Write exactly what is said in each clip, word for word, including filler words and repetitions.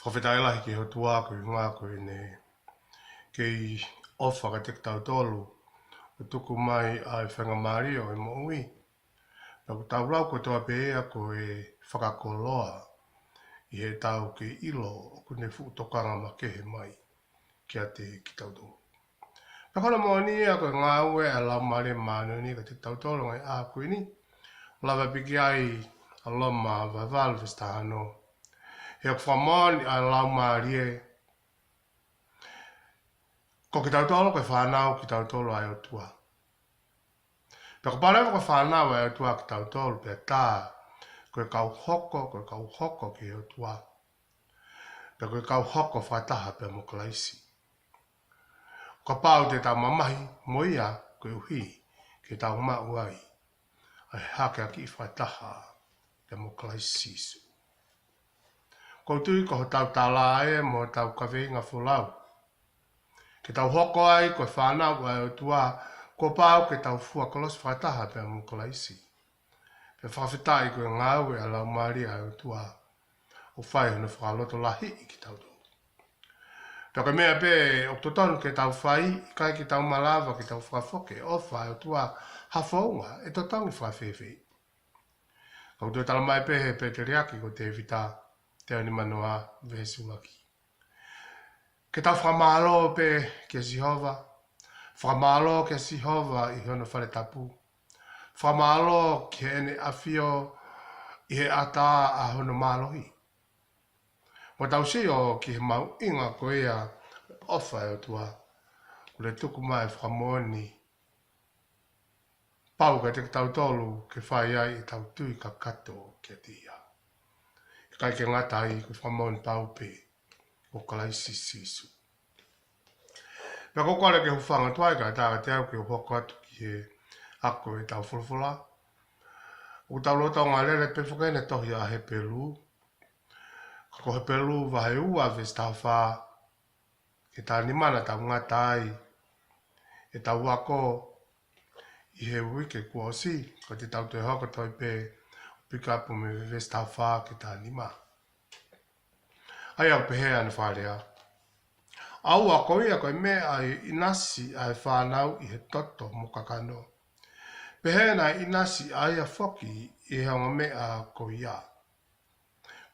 Fakafetaʻi lahi ki he ʻOtua koeʻuhi ko ʻene kei ʻofa kiate kitautolu ʻo tuku mai ʻa e faingamālie ʻo e moʻui. Pea ʻoku tau lau kotoa pē ia ko e fakakoloa ʻi heʻetau kei ʻilo ʻoku ne fuʻu tokanga makehe mai kiate kitautolu. Pea ko hono moʻoni ia ko e ngāue ʻa e Laumālie Māʻoniʻoni kiate kitautolu he ngaahi ʻaho ko eni. Lave pē ki ai ʻa Loma vahe valu veesi taha ono. He ʻoku fakamoʻoni ʻa e Laumālie ko kitautolu ko e fānau kitautolu ʻa e ʻOtua. Pea kapau leva ko e fānau ʻa e ʻOtua kitautolu pea tā, ko e kau hoko, ko e kau hoko ki he ʻOtua. Pea ko e kau hoko fakataha pea mo Kalaisi. Kapau te tau mamahi mo ia koeʻuhi ke tau maʻu ai ʻa e hakeakiʻi fakataha pea mo Kalaisi Sīsū. ʻOku ou tui ko hotau tala ē mo hotau kaveinga folau. Ke tau hoko ai ko e fānau ʻa e ʻOtua, kuo pau ke tau fua kolosi fakataha pea mo Kalaisi. Pea fakafetaʻi ko e ngāue ʻa e Laumālie ʻa e ʻOtua ʻoku fai hono fakalotolahiʻi kitautolu. Pea ko e meʻa pē ʻoku totonu ke tau fai, ʻikai ke tau malava ke tau fakafoki e ʻofa ʻa e ʻOtua ha founga ʻe totongi fakafēfē. Ka ʻoku toe tala mai pē he pēteliake ko Tēvita, teau nimanoa, veesi ʻuluaki. Ke tau fakamālō pē kia Sihova, fakamālō kia Sihova ʻi hono fale tapu, fakamālō ki heʻene ʻafio ʻi he ʻatā ʻa hono mālohi. Mo tau sio ki he mahuʻinga ko ia ʻofa ʻa e ʻOtua, kuo ne tuku mai fakamoʻoni pau kiate kitautolu ke fai ai ʻetau tui kakato kiate ia. ʻIkai ke ngata ai, ko e fakamoʻoni pau pē ʻo Kalaisi Sīsū. Pea ʻoku ou kole ke u hūfanga atu ai kae ʻatā kiate au ke u hoko atu ki he ako ʻetau folofola. ʻOku tau lolotonga lele pē foki ʻene tohi ʻa Hepelū. Ka ko Hepelū vahe ua veesi taha fā ki he taha nima naʻa tau ngata ai ʻetau ako ʻi he uike kuo ʻosi, ka te tau toe hoko atu ai pē ʻo pick up mei he veesi taha fā ki he taha nima. ʻA ia ʻoku pehē ʻa hono fakalea: ʻAua ko ia ko e meʻa ʻi he ʻinasi ʻa e fānau ʻi he toto mo kakano, pehē naʻe ʻinasi ʻa ia foki ʻi he ongo meʻa ko ia.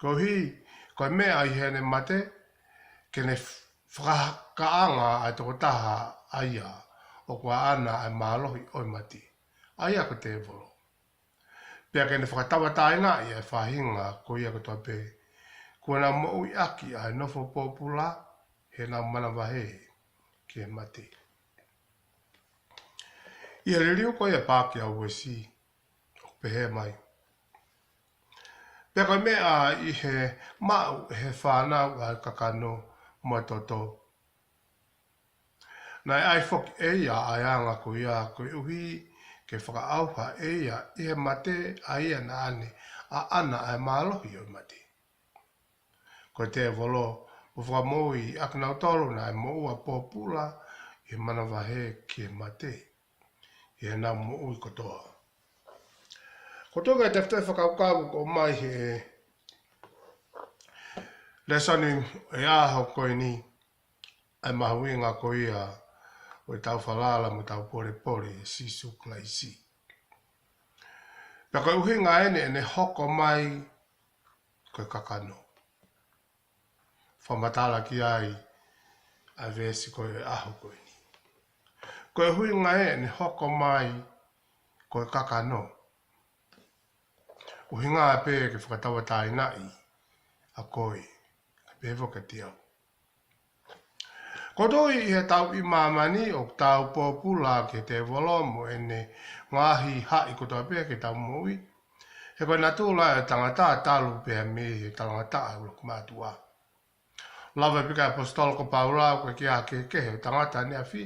Koeʻuhi ko e meʻa ʻi heʻene mate, ke ne f-, fakakaʻanga ʻa e tokotaha ʻa ia ʻoku ʻaʻana ʻa e mālohi ʻo e mate, ʻa ia ko e tēvolo. Pea ke ne fakatauʻatāinaʻi ʻa e faʻahinga ko ia kotoa pē kuo nau moʻuiʻaki ʻa e nofo pōpula heʻenau manavahē ki he mate. ʻI he liliu ko ia ʻa e paaki ʻa Uesi, ʻoku pehē mai: Pea ko e meʻa ʻi he maʻu ʻe he fānau ʻa e kakano mo e toto, naʻe ʻai foki ʻe ia ʻa e anga ko ia koeʻuhi ke fakaʻauha ʻe ia ʻi he mate ʻa ia naʻa ne ʻaʻana ʻa e mālohi ʻo e mate. Ko e tēvolo, kuo fakamoʻui ʻa kinautolu naʻe moʻua pōpula ʻi he manavahē ki he mate ʻi heʻenau moʻui kotoa. Ko e tō ki he tefitoʻi fakakaukau ʻoku ʻomai he lēsoni ʻo e ʻaho ko eni, ʻa e mahuʻinga ko ia ʻo ʻetau falala mo ʻetau polepole ʻia Sīsū Kalaisi. Pea ko e ʻuhinga eni ʻene hoko mai ko e kakano. Fakamatala ki ai ʻa e veesi ko e ʻaho ko eni. Ko e ʻuhinga ʻene hoko mai ko e kakano, ʻuhinga pē ke fakatauʻatāinaʻi ʻa koe, kae pehē foki kiate au. Ko e tō ʻi heʻetau ʻi māmani ʻoku tau pōpula ki he tēvolo mo ʻene ngaahi haʻi kotoa pē ki heʻetau moʻui. He ko e natula ʻo e tangata talu pē mei he talangataʻa ʻuluaki mātuʻa. Lave pē ki ai ʻa e ʻaposetolo ko Paula, ʻoku ʻikai ke ʻi ai ha kehekehe ʻo e tangata ʻaneafi,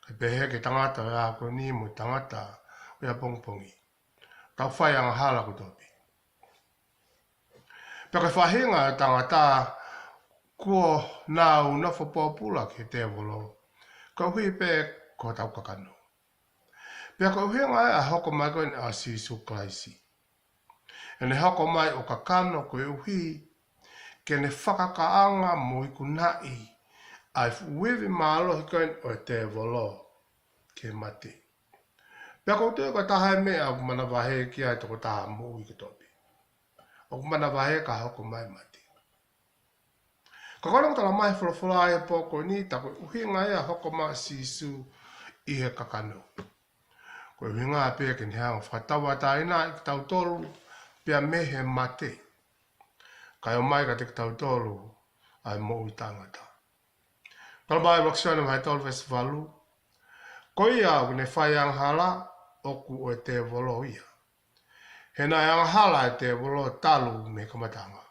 kae pehē ki he tangata ʻo e ʻaho ko eni mo e tangata ʻo e ʻapongipongi. Tau fai angahala kotoa pē. Pea ko e faʻahinga ʻo e tangata kuo nau nofo pōpula ki he tēvolo, koeʻuhi pē ko hotau kakano. Pea ko e ʻuhinga ia ʻa e hoko mai ko eni ʻa Sīsū Kalaisi. ʻEne hoko mai ʻo kakano koeʻuhi ke ne fakakaʻanga mo ikunaʻi ʻa e fuʻu ivi mālohi ko eni ʻo e tēvolo ke mate. Pea ʻoku ou tui ko e taha e meʻa ʻoku manavahē ki ai e tokotaha moʻui kotoa pē. ʻOku manavahē ka hoko mai mate. Ka ko ena ʻoku talamai ʻe he folofola ʻi he pō ko eni, tā ko e ʻuhinga ia ʻa e hoko mai ʻa Sīsū ʻi he kakano. Ko e ʻuhinga pē ke ne hanga ʻo fakatauʻatāinaʻi kitautolu pea mei he mate, kae ʻomai kiate kitautolu ʻa e moʻui taʻengata. Talamai ʻe ʻuluaki Sione vahe tolu veesi valu: Ko ia ʻoku ne fai angahala, ʻoku ʻo e tēvolo ia. He naʻe angahala ʻa e tēvolo talu mei he kamataʻanga.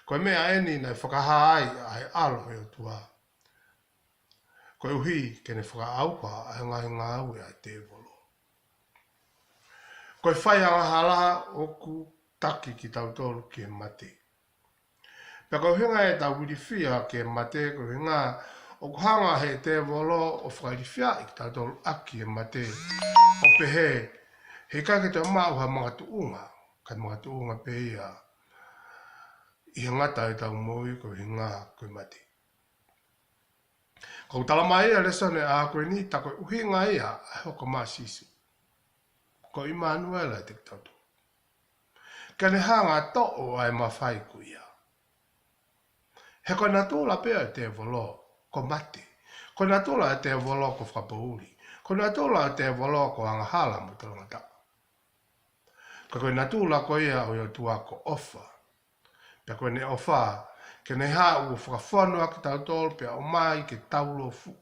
Ko e meʻa eni naʻe fakahā ai ʻa e ʻAlo ʻo e ʻOtua, koeʻuhi ke ne fakaʻauha ʻa e ngaahi ngāue ʻa e tēvolo. Ko e fai angahala ʻoku taki kitautolu ki he mate. Pea ko e ʻuhinga ʻetau ilifia ki he mate, ko e ʻuhinga ʻoku hanga ʻe he tēvolo ʻo fakailifiaʻi kitautolu ʻaki e mate, ʻo pehē he ʻikai ke toe maʻu ha makatuʻunga, kae makatuʻunga pē ia ʻi he ngata ʻetau moʻui ko e ʻuhinga ko e mate. Ka ʻoku talamai ʻe he lēsoni ʻaho ko eni, tā ko e ʻuhinga ia ʻa e hoko mai ʻa Sīsū, ko ʻImanuela ʻiate kitautolu, ke ne hanga ʻo toʻo ʻa e mafai ko ia. He ko e natula pē ʻo e tēvolo ko e mate. Ko e natula ʻo e tēvolo ko e fakapoʻuli. Ko e natula ʻo e tēvolo ko e angahala mo e talangataʻa. Ka ko e natula ko ia ʻo e ʻOtua ko e ʻofa. Pea ko ʻene ʻofa ke ne haʻu ʻo fakafonu ʻa kitautolu pea ʻomai ke tau lōfuʻu,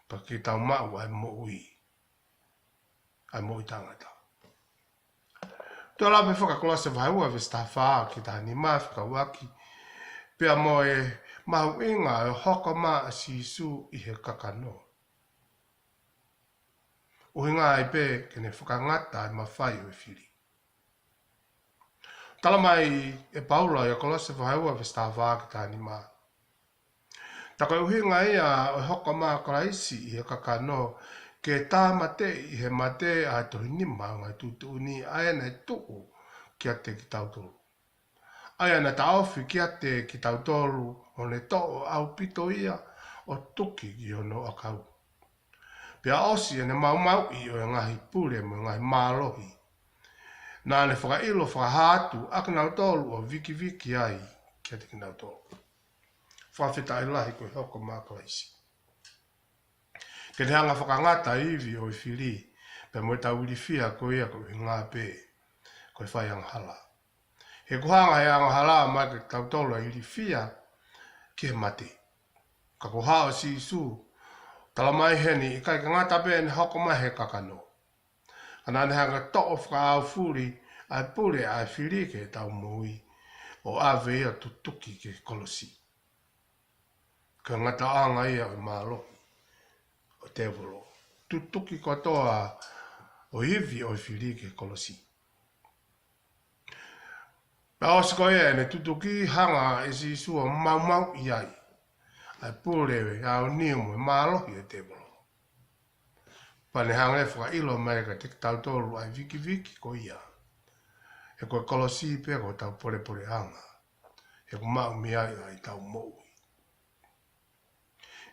pea ke tau maʻu ʻa e moʻui, ʻa e moʻui taʻengata. Tuʻu ʻa e lave faka-Kolose vahe ua veesi taha fā ki he taha nima, fekauʻaki pea mo e mahuʻinga ʻo e hoko mai ʻa Sīsū ʻi he kakano. ʻUhinga ai pē ke ne fakangata ʻa e mafai ʻo e fili. Talamai ʻe Paula ʻia Kolose vahe ua veesi taha fā ki he taha nima: Tā ko e ʻuhinga ia ʻo e hoko mai ʻa Kalaisi ʻi he kakano, ke tāmateʻi ʻe he mate ʻa e tohi nima ʻo e ngaahi tuʻutuʻuni, ʻa ia naʻe tuʻu kiate kitautolu, ʻa ia naʻe taʻofi kiate kitautolu, ʻo ne toʻo ʻaupito ia ʻo tuki ki hono ʻakau. Pea ʻosi ʻene maumauʻi ʻo e ngaahi pule mo e ngaahi mālohi, naʻa ne fakaʻilo fakahā atu ʻa kinautolu ʻo vikiviki ai kiate kinautolu. Fakafetaʻi lahi ko e hoko mai ʻa Kalaisi ke ne hanga ʻo fakangata e ivi ʻo e fili, pea mo ʻetau ilifia ko ia ko e ʻuhinga pē ko e fai angahala. He ʻoku hanga ʻe he angahala ʻo ʻomai kiate kitautolu ʻa e ilifia ki he mate. Ka ko e haʻu ʻa Sīsū, talamai heni, ʻikai ke ngata pē ʻene hoko mai he kakano, ka naʻa ne hanga ʻo toʻo fakaʻaufuli ʻa e pule ʻa e fili ki heʻetau moʻui, ʻo ʻave ia ʻo tutuki ki he kolosi. Ko e ngataʻanga ia ʻo e mālohi ʻo e tēvolo, tutuki kotoa ʻo e ivi ʻo e fili ki he kolosi. Pea ʻosi ko ia ʻene tutuki, hanga ʻe Sīsū ʻo maumauʻi ai ʻa e pule ʻaoniu mo e mālohi ʻo e tēvolo. Pea ne hanga ʻo fakaʻilo mai kiate kitautolu ʻa e vikiviki ko ia. He ko e kolosi pē ko hotau polepoleʻanga. He ʻoku maʻu mei ai ʻa ʻetau moʻui.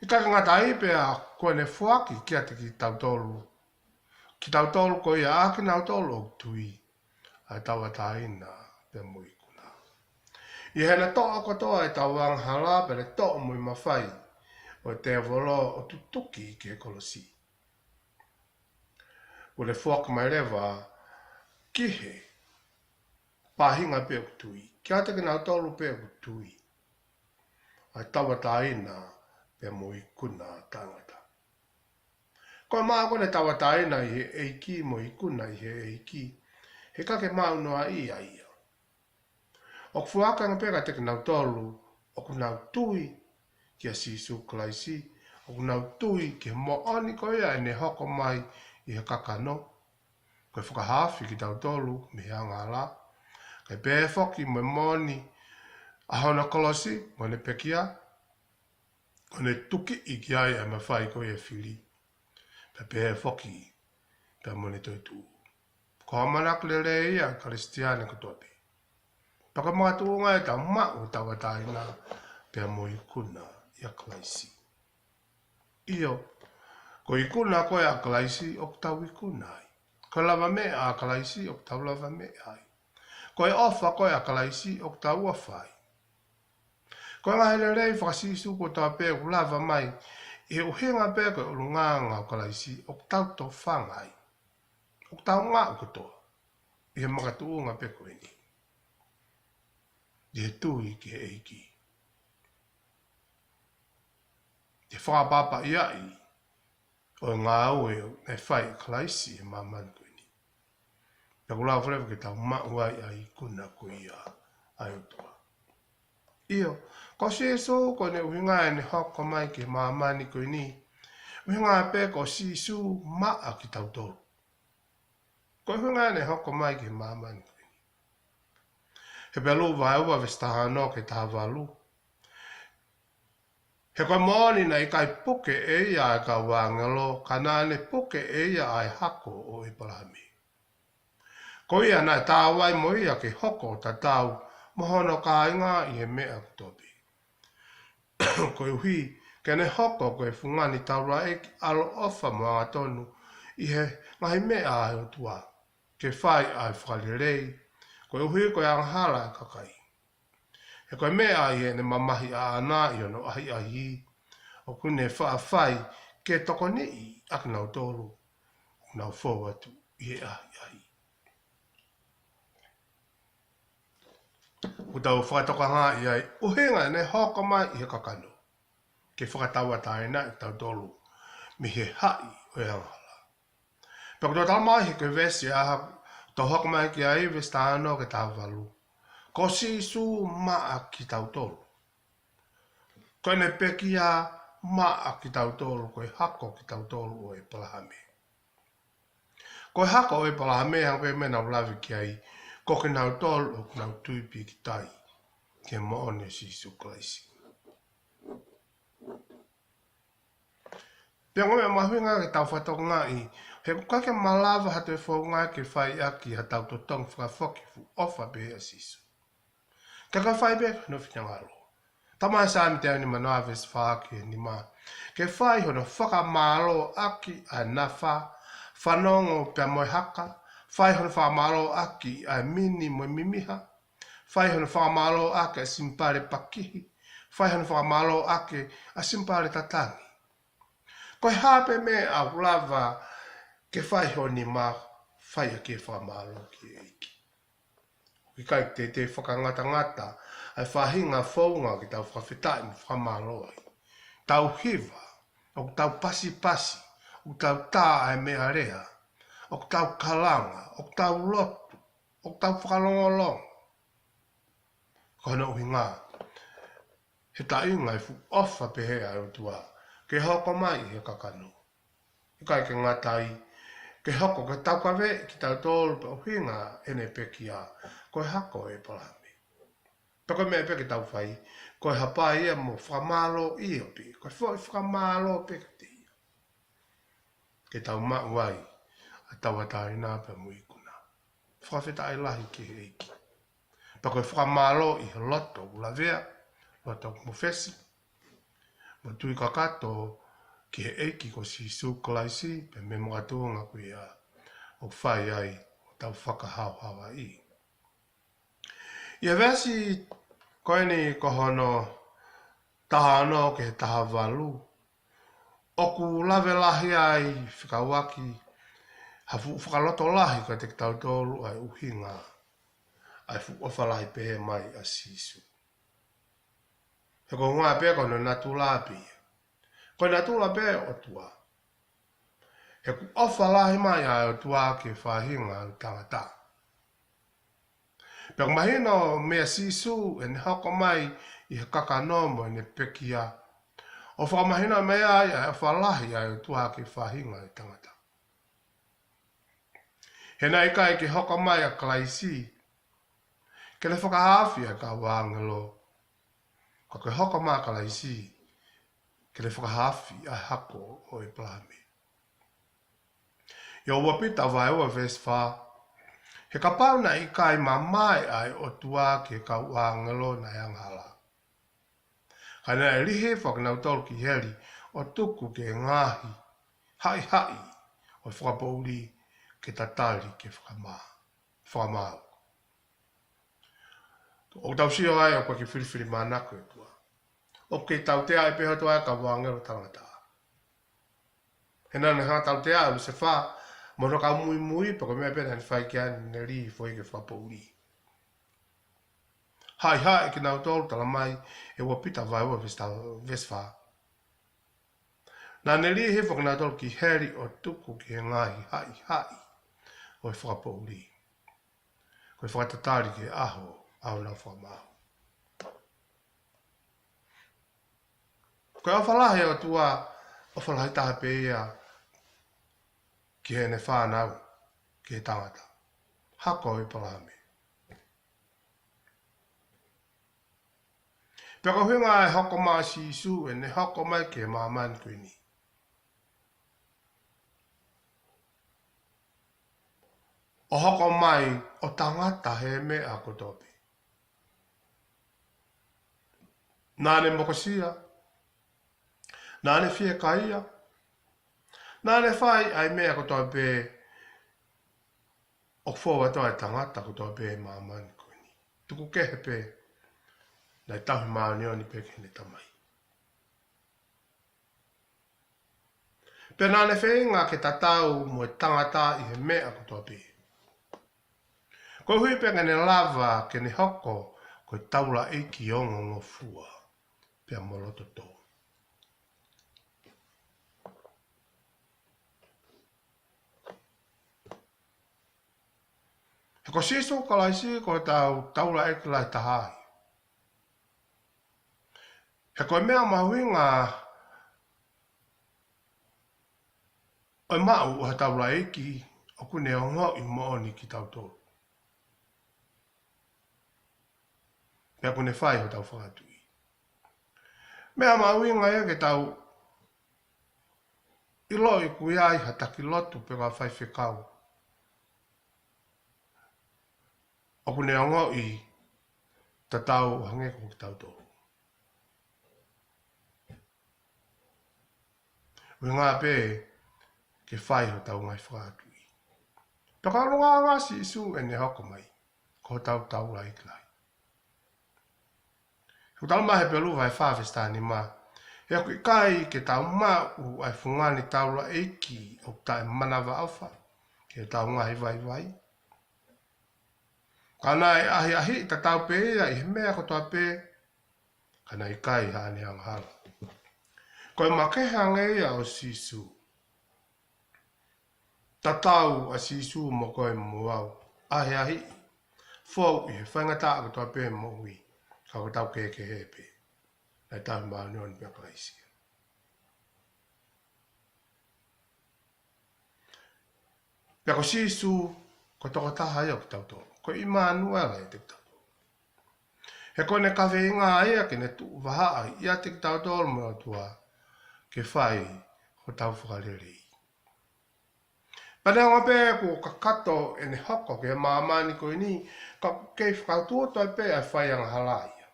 ʻIkai ke ngata ai, pea kuo ne foaki kiate kitautolu, kitautolu ko ia ʻa kinautolu ʻoku tui, ʻa e tauʻatāina pea mo e ikuna. ʻI heʻene toʻo kotoa ʻetau angahala pea ne toʻo mo e mafai ʻo e tēvolo ʻo tutuki ki he kolosi, kuo ne foaki mai leva ki he faʻahinga pē ʻoku tui, kiate kinautolu pē ʻoku tui, ʻa e tauʻatāina pea mo e ikuna taʻengata. Ko e maʻu ko eni ʻa e tauʻatāina ʻi he ʻEiki mo e ikuna ʻi he ʻEiki, he ʻikai ke maʻu noa ia ia. ʻOku foaki ange pē kiate kinautolu ʻoku nau tui kia Sīsū Kalaisi, ʻoku nau tui ki he moʻoni ko ia ʻene hoko mai ʻi he kakano, ko e fakahaofi kitautolu mei he angahala, kae pehē foki mo e moʻoni ʻa hono kolosi mo ʻene pekia, ʻo ne tukiʻi ki ai ʻa e mafai ko ia ʻo e fili, pea pehē foki pea mo ʻene toetuʻu. Ko e ʻamanaki lelei ia ʻa e Kalisitiane kotoa pē. Pea ko e makatuʻunga ʻetau maʻu ʻetau tauʻatāina pea mo e ikuna ʻia Kalaisi. ʻIo, ko e ikuna ko ē ʻa Kalaisi ʻoku tau ikuna ai. Ko e lavameʻa ʻa Kalaisi ʻoku tau lavameʻa ai. Ko e ʻofa ko ē ʻa Kalaisi ʻoku tau ʻofa ai. Ko e ngaahi lelei faka-Sīsū kotoa pē ʻoku lava mai ʻi he ʻuhinga pē ko e ʻulungaanga ʻo Kalaisi ʻoku tau tofanga ai. ʻOku tau maʻu kotoa ʻi he makatuʻunga pē ko eni ʻi he tui ki he ʻEiki, ʻi he fakapapauʻi ʻo e ngāue naʻe fai ʻe Kalaisi he māmani ko eni. Pea ʻoku lava leva ke tau maʻu ai ʻa e ikuna ko ia ʻa e ʻOtua. ʻIo, ko Sīsū ko ʻene ʻuhinga ʻene hoko mai ki he māmani ko eni. ʻUhinga pē ko Sīsū maʻa kitautolu. Ko e ʻuhinga ʻene hoko mai ki he māmani ko eni. Hepelū vahe ua veesi taha ono ki he taha valu. He ko e moʻoni naʻe ʻikai puke ʻe ia ʻa e kau ʻāngelo, ka naʻa ne puke ʻe ia ʻa e hako ʻo ʻĒpalahame. Ko ia naʻe taau ai mo ia ke hoko ʻo tatau mo hono kāinga ʻi he meʻa kotoa pē, koeʻuhi ke ne hoko ko e fungani taulaʻeiki ʻaloʻofa mo angatonu ʻi he ngaahi meʻa ʻa e ʻOtua, ke fai ʻa e fakalelei, koeʻuhi ko e angahala ʻa e kakai. He ko e meʻa ʻi heʻene mamahi ʻaʻana ʻi hono ʻahiʻahiʻi, ʻoku ne faʻa fai ke tokoniʻi ʻa kinautolu ʻoku nau fou atu ʻi he ʻahiʻahi. ʻOku tau fakatokangaʻi ai ʻuhinga ʻene hoko mai ʻi he kakano, ke fakatauʻatāinaʻi kitautolu mei he haʻi ʻo e angahala. Pea ʻoku tau tala mai he ko e veesi ʻa ʻetau hoko mai ki ai, veesi taha ono ki he taha valu. Ko Sīsū maʻa kitautolu. Ko ʻene pekia maʻa kitautolu, ko e hako kitautolu ʻo ʻĒpalahame. Ko e hako ʻo ʻĒpalahame, hangē ko e meʻa naʻa ku lave ki ai, ko kinautolu ʻoku nau tui pīkitai ki he moʻoni ʻo Sīsū Kalaisi. Pea ko e meʻa mahuʻinga ke tau fakatokangaʻi, he ʻoku ʻikai ke malava ha toe founga ke fai ʻaki haʻatau totongi fakafoki fuʻu ʻofa pehē ʻa Sīsū. Ka ʻoku fai pē hono finangalo. Tala mai ʻe Saame teau nimanoa veesi fā ki he nima, ke fai hono fakamālō ʻaki ʻa e nafa, fanongo pea mo e haka, fai hono fakamālō ʻaki ʻa e mini mo e mimiha, fai hono fakamālō ʻaki ʻa e simipale pakihi, fai hono fakamālō ʻaki ʻa e simipale tatangi. Ko e hā pē meʻa ʻoku lava ke fai ho nima, fai ʻaki e fakamālō ki he ʻEiki. ʻOku ʻikai teitei fakangatangata ʻa e faʻahinga founga ke tau fakafetaʻi mo fakamālō ai. Tau hiva, ʻoku tau pasipasi, ʻoku tau tā ʻa e meʻalea, ʻoku tau kalanga, ʻoku tau lotu, ʻoku tau fakalongolongo. Ko hono ʻuhinga, he taʻinga e fuʻu ʻofa pehē ʻa e ʻOtua ke hoko mai ʻi he kakano. ʻIkai ke ngata ai, ke hoko ke taukaveʻi kitautolu pea ʻuhinga ʻene pekia, ko e hako ʻo ʻĒpalahame. Pea ko e meʻa pē ke tau fai, ko e hapai ia mo fakamālōʻia pē, ko e foʻi fakamālō pē kiate ia, ke tau maʻu ai ʻa e tauʻatāina pea mo e ikuna. Fakafetaʻi lahi ki he ʻEiki. Pea ko e fakamālō ʻi he loto ʻoku lavea, loto ʻoku mafesi, mo tui kakato ki he ʻEiki ko Sīsū Kalaisi, pea mei he makatuʻunga ko ia ʻoku fai ai ʻetau fakahaohaoaʻi. ʻI he veesi ko eni ko hono taha ono ki he taha valu, ʻoku lave lahi ai fekauʻaki ha fuʻu fakalotolahi kiate kitautolu ʻa e ʻuhinga ʻa e fuʻu ʻofa lahi pehē mai ʻa Sīsū. He ko e ʻuhinga pē ko hono natula pē ia. Ko e natula pē ʻo e ʻOtua. He ʻoku ʻofa lahi mai ʻa e ʻOtua ki he faʻahinga ʻo e tangata. Pea ʻoku mahino meia Sīsū ʻene hoko mai ʻi he kakano mo ʻene pekia, ʻo fakamahino mai ai ʻa e ʻofa lahi ʻa e ʻOtua ki he faʻahinga ʻo e tangata. He naʻe ʻikai ke hoko mai ʻa Kalaisi ke ne fakahaofi ʻa e kau ʻāngelo, ka ko e hoko mai ʻa Kalaisi ke ne fakahaofi ʻa e hako ʻo ʻĒpalahame. ʻIo, ua Pita vahe ua veesi fā. He kapau naʻe ʻikai mamae ʻa e ʻOtua ki he kau ʻāngelo naʻe angahala, ka naʻe lī hifo ʻa kinautolu ki heli ʻo tuku ki he ngaahi haʻihaʻi ʻo e fakapoʻuli ke tatali ki he fakamā-, fakamaau. ʻOku tau sio ai ʻoku ʻikai ke filifilimānako e ʻOtua. ʻOku kei tautea ai pē ʻe he ʻOtua e kau ʻāngelo tangata. He naʻa ne hanga tautea ʻa Lusefā mo hono kau muimui, pea ko e meʻa pē naʻa ne fai ki ai, ne lī hifo ki he fakapoʻuli. Haʻihaʻi kinautolu, talamai ʻe ua Pita vahe ua veesi ta-, veesi fā. Naʻa ne lī hifo kinautolu ki heli ʻo tuku ki he ngaahi haʻihaʻi ʻo e fakapoʻuli, ko e fakatatali ki he ʻaho ʻo ʻenau fakamaau. Ko e ʻofa lahi ʻa e ʻOtua, ʻofa lahi taha pē ia ki heʻene fānau, ki he tangata. Hako ʻo ʻĒpalahame. Pea ko e ʻuhinga e hoko mai ʻa Sīsū, ʻene hoko mai ki he māmani ko eni, ʻo hoko mai ʻo tangata he meʻa kotoa pē. Naʻa ne mokosia, naʻa ne fiekaia, naʻa ne fai ʻa e meʻa kotoa pē ʻoku fou atu ai e tangata kotoa pē he māmani ko eni. Tuku kehe pē, naʻe tauhi māʻoniʻoni pē ki heʻene Tamai. Pea naʻa ne feinga ke tatau mo e tangata ʻi he meʻa kotoa pē, koeʻuhi pē ke ne lava ke ne hoko ko e taulaʻeiki ongongofua pea mo loto tō. He ko Sīsū Kalaisi ko hotau taulaʻeiki lahi taha ia. He ko e meʻa mahuʻinga ʻo e maʻu ʻo ha taulaʻeiki, ʻoku ne ongoʻi moʻoni kitautolu, pea ʻoku ne fai hotau fakatuʻi. Meʻa mahuʻinga ia ke tau ʻiloʻi ʻoku ʻi ai ha taki lotu pe ko ha faifekau ʻoku ne ongoʻi tatau ʻo hangē ko kitautolu. ʻUhinga pē ke fai hotau ngaahi fakatuʻi. Pea ko e ʻuhinga ʻa Sīsū ʻene hoko mai ko hotau taulaʻeiki lahi. He ʻoku talamai ʻe Hepelū vahe fā veesi taha nima, he ʻoku ʻikai ke tau maʻu ʻa e fungani taulaʻeiki ʻoku taʻemanavaʻofa ki heʻetau ngaahi vaivai, ka naʻe ʻahiʻahiʻi tatau pē ia ʻi he meʻa kotoa pē, ka naʻe ʻikai haʻane angahala. Ko e makehe ange ia ʻo Sīsū. Tatau ʻa Sīsū mo koe mo au, ʻahiʻahiʻi, fou ʻi he faingataʻa kotoa pē moʻui, ka ko hotau kehekehe pē, naʻe tauhi māʻoniʻoni pē ʻa Kalaisi. Pea ko Sīsū, ko e tokotaha ia ʻo kitautolu. Ko ʻImanuela ʻiate kitautolu. He ko ʻene kaveinga ia ke ne tuʻu vahaʻa ʻiate kitautolu mo e ʻOtua, ke fai hotau fakalelei. Pea neongo pē kuo kakato ʻene hoko ki he māmani ko eni, ka ʻoku kei fakautuutu ai pē ʻa e fai angahala ia.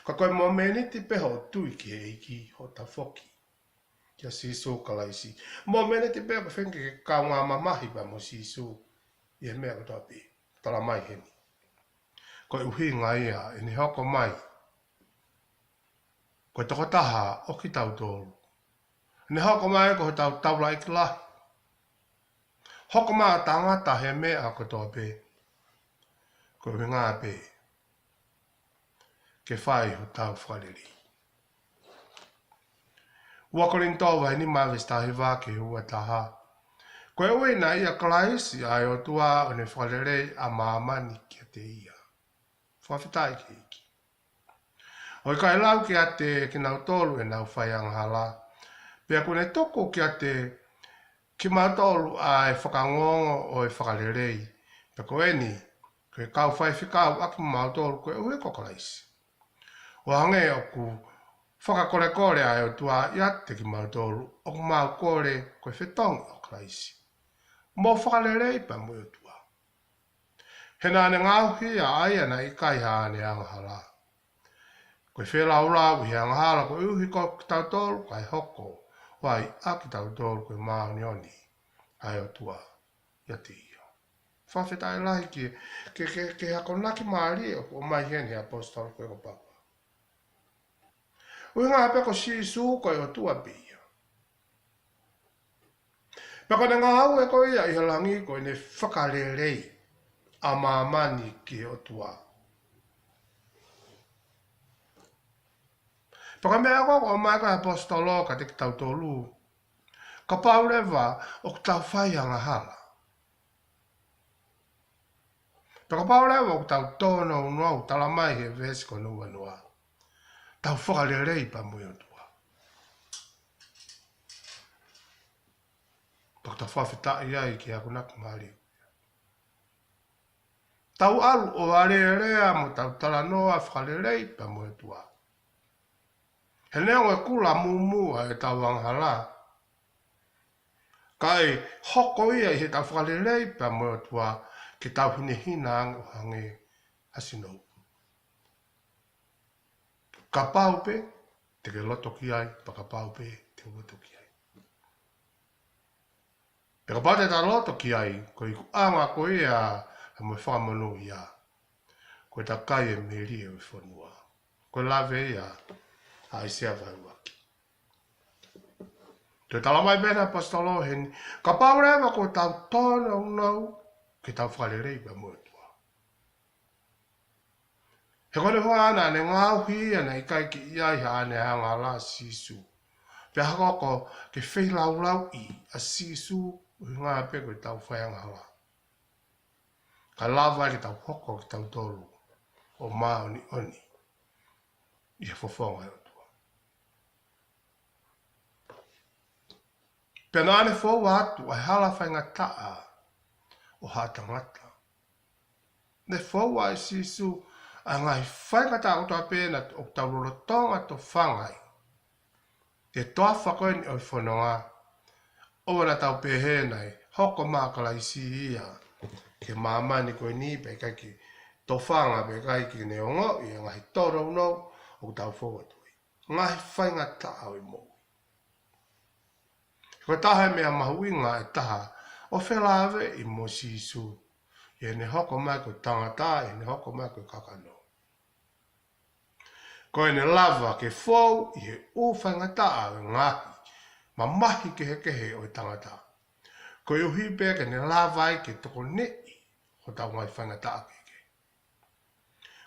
Ka ko e momeniti pē hoʻo tui ki he ʻEiki, hoʻo tafoki kia Sīsū Kalaisi. Momeniti pē ʻoku feinga ke kaungā mamahi pea mo Sīsū ʻi he meʻa kotoa pē. Talamai heni, ko e ʻuhinga ia ʻene hoko mai ko e tokotaha ʻo kitautolu. Ne hoko mai ko hotau taulaʻeiki lahi. Hoko mai ʻo tangata he meʻa kotoa pē. Ko e ʻuhinga pē ke fai hotau fakalelei. Ua Kolinitō vahe nima veesi taha hiva ki he ua taha. Koeʻuhi naʻe ʻia Kalaisi ʻa e ʻOtua ʻo ne fakalelei ʻa māmani kiate ia. Fakafetaʻi ki he ʻEiki. ʻO ʻikai lau kiate kinautolu ʻenau fai angahala, pea kuo ne tuku kiate kimautolu ʻa e fakaongoongo ʻo e fakalelei. Pea ko eni, ko e kau faifekau ʻa kimautolu koeʻuhi ko Kalaisi. ʻO hangē ʻoku fakakolekole ʻa e ʻOtua ʻiate kimautolu, ʻoku mau kole ko e fetongi ʻo Kalaisi, mou fakalelei pea mo e ʻOtua. He naʻa ne ngaohi ia ʻa ia naʻe ʻikai haʻane angahala, ko e feilaulau ʻi he angahala, koeʻuhi ko kitautolu kae hoko ai ʻa kitautolu ko e māʻoniʻoni ʻa e ʻOtua ʻiate ia. Fakafetaʻi lahi ki he, ki he, ki he, ki he akonaki mālie ʻoku ʻomai heni ʻe he ʻaposetolo ko ē ko Paula. ʻUhinga pē ko Sīsū ko e ʻOtua pē ia. Pea ko ʻene ngāue ko ia ʻi he langi ko ʻene fakalelei ʻa māmani ki he ʻOtua. Pea ko e meʻa ko ē ʻoku ʻomai ko ē ʻe he ʻaposetolo kiate kitautolu, kapau leva ʻoku tau fai angahala, pea kapau leva ʻoku tau tōnounou, talamai ʻe he veesi ko hono uanoa, tau fakalelei pea mo e ʻOtua. Pea ʻoku tau fakafetaʻi ai ki he akonaki mālie. Tau ʻalu ʻo alēlea mo tau talanoa fakalelei pea mo e ʻOtua. He neongo e kula mūmū ʻa ʻetau angahala, ka ʻe hoko ia ʻi heʻetau fakalelei pea mo e ʻOtua ke tau hinehina ange ʻo hangē ha sinou. Kapau pē te ke loto ki ai, pea kapau pē te u loto ki ai. Pea kapau te ta loto ki ai, ko e ikuʻanga ko ia ʻa mo e fakamonūʻia, ko e takai e melie ʻo e fonua. Ko e lave ia ʻa ʻAisea vahe ua. Toe talamai pē ʻe he ʻaposetolo heni, kapau leva ʻoku tau tōnounou ke tau fakalelei pea mo e ʻOtua. He ko hono ʻuhinga naʻa ne ngaohi ia naʻe ʻikai ke ʻi ai haʻane angahala ʻa Sīsū. Pea hoko ko e feilaulauʻi ʻa Sīsū ʻuhinga pē ko ʻetau fai angahala, kae lava ai ke tau hoko kitautolu ʻo māʻoniʻoni ʻi he fofonga ʻo e ʻOtua. Pea naʻa ne foua atu ʻa e hala faingataʻa ʻo ha tangata. Ne foua ʻe Sīsū ʻa e ngaahi faingataʻa kotoa pē naʻa ʻoku tau lolotonga tofanga ai he toafa ko eni ʻo e fononga. ʻOua naʻa tau pehē naʻe hoko mai ʻa Kalaisi ia ki he māmani ko eni pea ʻikai ke tofanga, pea ʻikai ke ne ongoʻi ʻa e ngaahi tōnounou ʻoku tau fou atu ai. Ngaahi faingataʻa ʻo e moʻui. Ko e taha e meʻa mahuʻinga ʻe taha ʻo felāveʻi mo Sīsū, ʻi heʻene hoko mai ko e tangata, ʻi heʻene hoko mai ko e kakano. Ko ʻene lava ke fou ʻi he ʻū faingataʻa ʻo e ngaahi mamahi kehekehe ʻo e tangata, koeʻuhi pē ke ne lava ai ke tokoniʻi hotau ngaahi faingataʻa kehekehe.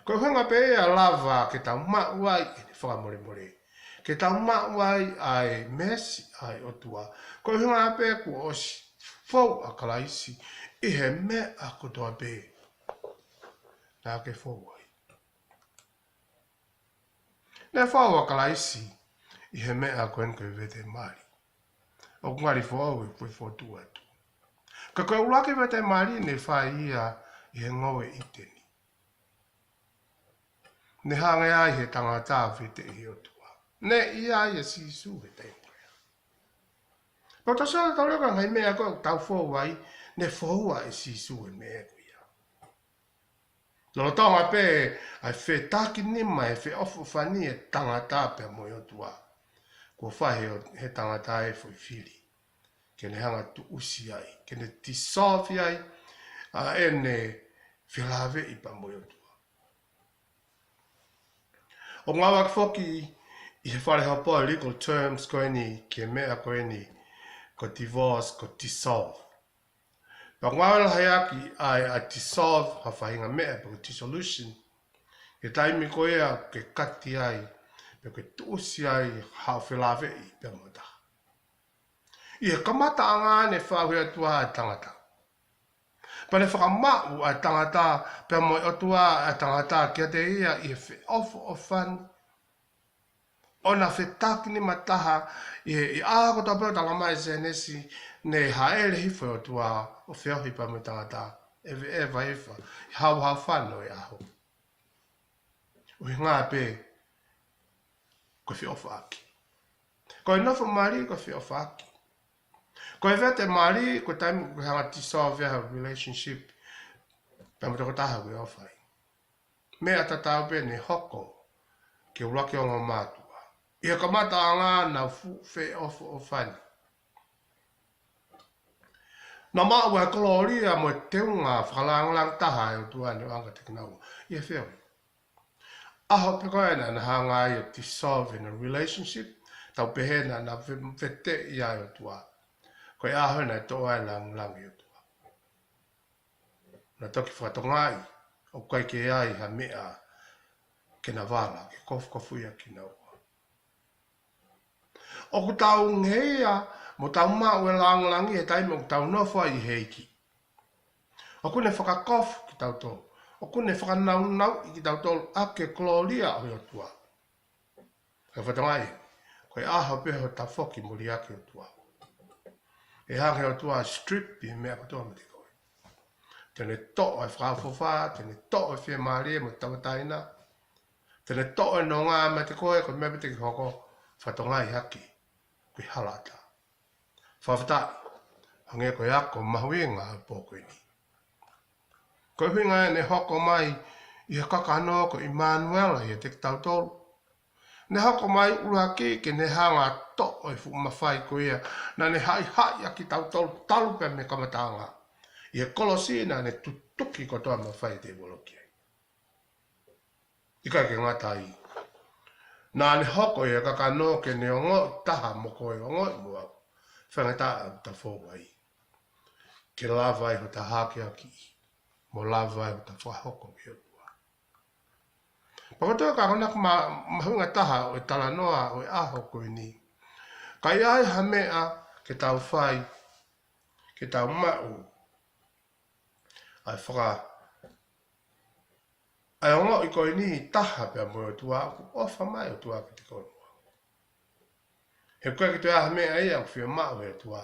Ko e ʻuhinga pē ia ʻe lava ke tau maʻu ai ʻene fakamolemole, ke tau maʻu ai ʻa e meesi ʻa e ʻOtua. Ko e ʻuhinga pē kuo ʻosi fou ʻa Kalaisi ʻi he meʻa kotoa pē naʻa ke fou ai. Ne fou ʻa Kalaisi ʻi he meʻa ko eni ko e vete mali. ʻOku ngali foʻou e foʻi fotu atu. Ka ko e ʻuluaki vete mali ne fai ia ʻi he ngoue ʻIteni. Ne hanga ai ʻe he tangata ʻo veteʻi e ʻOtua. Ne ʻi ai ʻa Sīsū he taimi ko ia. Pea tau sio atu ki he ngaahi meʻa ko ē ʻoku tau fou ai, ne foua ʻe Sīsū e meʻa ko ia. Lolotonga pē ʻa e fetakinima, e feʻofoʻofani e tangata pea mo e ʻOtua, kuo fai ʻe he tangata e foʻi fili ke ne hanga ʻo tuʻusi ai, ke ne dissolve ai ʻa ʻene felāveʻi pea mo e ʻOtua. ʻOku ngāueʻaki foki ʻi he fale hopo e legal terms ko eni ki he meʻa ko eni ko e divorce, ko e dissolve. Pea ʻoku ngāue lahi ʻaki ʻa e, ʻa e dissolve, ha faʻahinga meʻa pe ko e dissolution, he taimi ko ia ʻoku ke kati ai, pe ʻoku ke tuʻusi ai haʻo felāveʻi pea mo ha taha. ʻI he kamataʻanga ne fāʻuhi atu ai ʻa e tangata. Pea ne fakamaʻu ʻa e tangata pea mo e ʻOtua, ʻa e tangata kiate ia ʻi he feʻofoʻofani. ʻO na fetakinima taha ʻi he, ʻi he ʻaho kotoa pē ʻo talamai ʻe Sēnesi, ne hāʻele hifo e ʻOtua ʻo feohi pea mo e tangata, ʻeveʻeva ʻi he fā, ʻi he hauhau fano e ʻaho. ʻUhinga pē ko e feʻofaʻaki. Ko e nofo mali ko e feʻofaʻaki. Ko e vete mali, ko e taimi ʻoku ke hanga ʻo dissolve ai ha relationship, Pea mo e tokotaha ʻoku ʻi ai ʻa e fai. Meʻa tatau pē ne hoko ki he ʻuluaki ongo mātuʻa. ʻI he kamataʻanga naʻa nau fuʻu feʻofoʻofani. Naʻa nau maʻu ʻa e kolōlia mo e teunga fakalāngilangi taha ʻa e ʻOtua ne ʻoange kiate kinaua. ʻI he feohi. ʻAho pē ko ē naʻa na hanga ai ʻo dissolve in a relationship, tau pehē naʻa na ve-, veteʻi ʻa e ʻOtua. Ko e ʻaho naʻe toʻo ai e lāngilangi ʻo e ʻOtua. Na toki fakatokangaʻi, ʻoku ʻikai ke ʻi ai ha meʻa ke na vala, ke kofukofuʻi ʻa kinaua. ʻOku tau ngeia, mo tau maʻu e lāngilangi he taimi ʻoku tau nofo ai ʻi he ʻEiki. ʻOku ne fakakofu kitautolu. ʻOku ne fakanaunauʻi kitautolu ʻaki e kolōlia ʻo e ʻOtua. Ka fatongia, ko e ʻaho pē hoʻo tafoki mo liʻaki ʻOtua. ʻE hanga ʻe he ʻOtua ʻo strip ʻa e meʻa kotoa meiate koe. Te ne toʻo e fakaʻofoʻofa, te ne toʻo e fiemālie mo e tauʻatāina. Te ne toʻo e nonga meiate koe, ko e meʻa pē te ke hoko, fatongia hake, ko e hala ʻatā. Fakafetaʻi, hangē ko e ako mahuʻinga ʻo e pō ko eni. Ko e ʻuhinga ʻene hoko mai ʻi he kakano ko ʻImanuela ʻiate kitautolu. Ne hoko mai ʻuluaki ke ne hanga ʻo toʻo e fuʻu mafai ko ia, naʻa ne haʻihaʻi ʻa kitautolu talu pē mei he kamataʻanga. ʻI he kolosi naʻa ne tutuki kotoa e mafai ʻo e tēvolo ki ai. ʻIkai ke ngata ai. Naʻa ne hoko ʻi he kakano ke ne ongoʻi taha mo koe, ongoʻi mo au. Faingataʻa ʻoku ta fou ai. Ke lava ai hota hakeakiʻi. Mo lava ai hota fakahoko ki he ʻOtua. Pea ko e toe ka ko ena ko e ma-, mahuʻinga taha ʻo e talanoa ʻo e ʻaho ko eni. Ka ʻi ai ha meʻa ke tau fai, ke tau maʻu ʻa e faka-, ʻa e ongoʻi ko eni taha pea mo e ʻOtua, ʻoku ʻofa mai e ʻOtua kiate koe mo au. He ʻoku ʻikai ke toe ʻi ai ha meʻa ia ʻoku fiemaʻu ʻe he ʻOtua.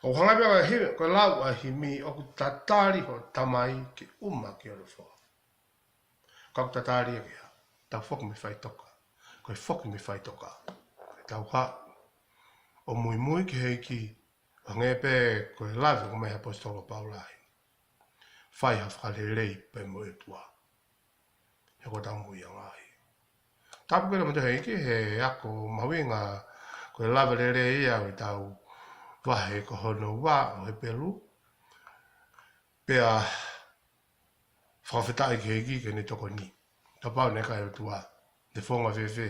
ʻOku hangē pē ko e hi-, ko e lau ʻa e himi, ʻoku tatali hoʻo tamai ke ʻuma ki hono foha. Ka ʻoku tatali ia ke hā, tau foki mei faʻitoka. Ko e foki mei faʻitoka, ke tau haʻu ʻo muimui ki he ʻEiki, hangē pē ko e lave ʻoku ʻomai ʻe he ʻaposetolo ko Paula heni. Fai ha fakalelei pea mo e ʻOtua. He ko e tau mui ʻa e ngaahi. Tapu ke lava mo e ʻEiki he ako mahuʻinga, ko e lave lelei ia ʻo ʻetau vahe ko hono ua ʻo Hepelū. Pea fakafetaʻi ki he ʻEiki ke ne tokoni. Kapau naʻe ʻikai ʻOtua, ne fonga fēfē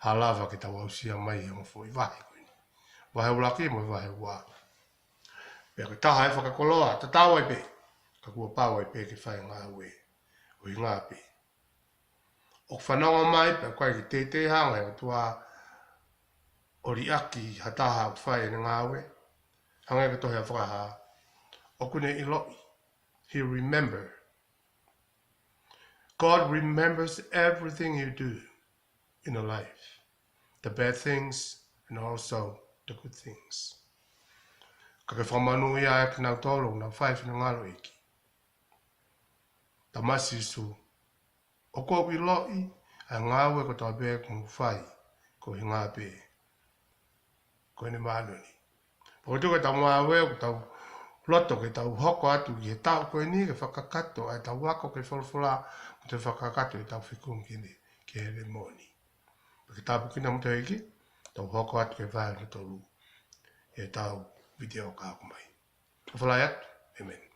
ha lava ke tau aʻusia mai he ongo foʻi vahe ko eni. Vahe ʻuluaki mo e vahe ua. Pea ko e taha e fakakoloa, tatau ai pē. Ka kuo pau ai pē ke fai e ngāue ʻo e hingoa pē. ʻOku fanongo mai pē, ʻoku ʻikai ke teitei hanga ʻe he ʻOtua ʻo liʻaki ha taha ʻoku fai ʻene ngāue. Hangē ko e tohi ʻa Fakahā. ʻOku ne ʻiloʻi. He remember. God remembers everything you do in your life. The bad things and also the good things. Ka ke fakamonūʻia ʻa kinautolu ʻoku nau fai e finangalo ʻo e ʻEiki. Tamasiʻi Sīsū, ʻoku ou ʻiloʻi ʻa e ngāue kotoa pē ʻoku mou fai, ko e hingoa pē ko ʻene māʻoniʻoni. Pea ʻoku tuku ʻetau ngāue, ʻoku tau loto ke tau hoko atu ki he taʻu ko eni ke fakakakato ʻa ʻetau ako ki he folofola, mo toe fakakakato ʻetau fekumi ki he, ki he lēmoni. Pea ke tāpuekina kimoutolu ʻe he ʻEiki, tau hoko atu ki he vahe hono tolu ʻetau vitiō ka hoko mai. ʻOfa lahi atu. ʻĒmeni.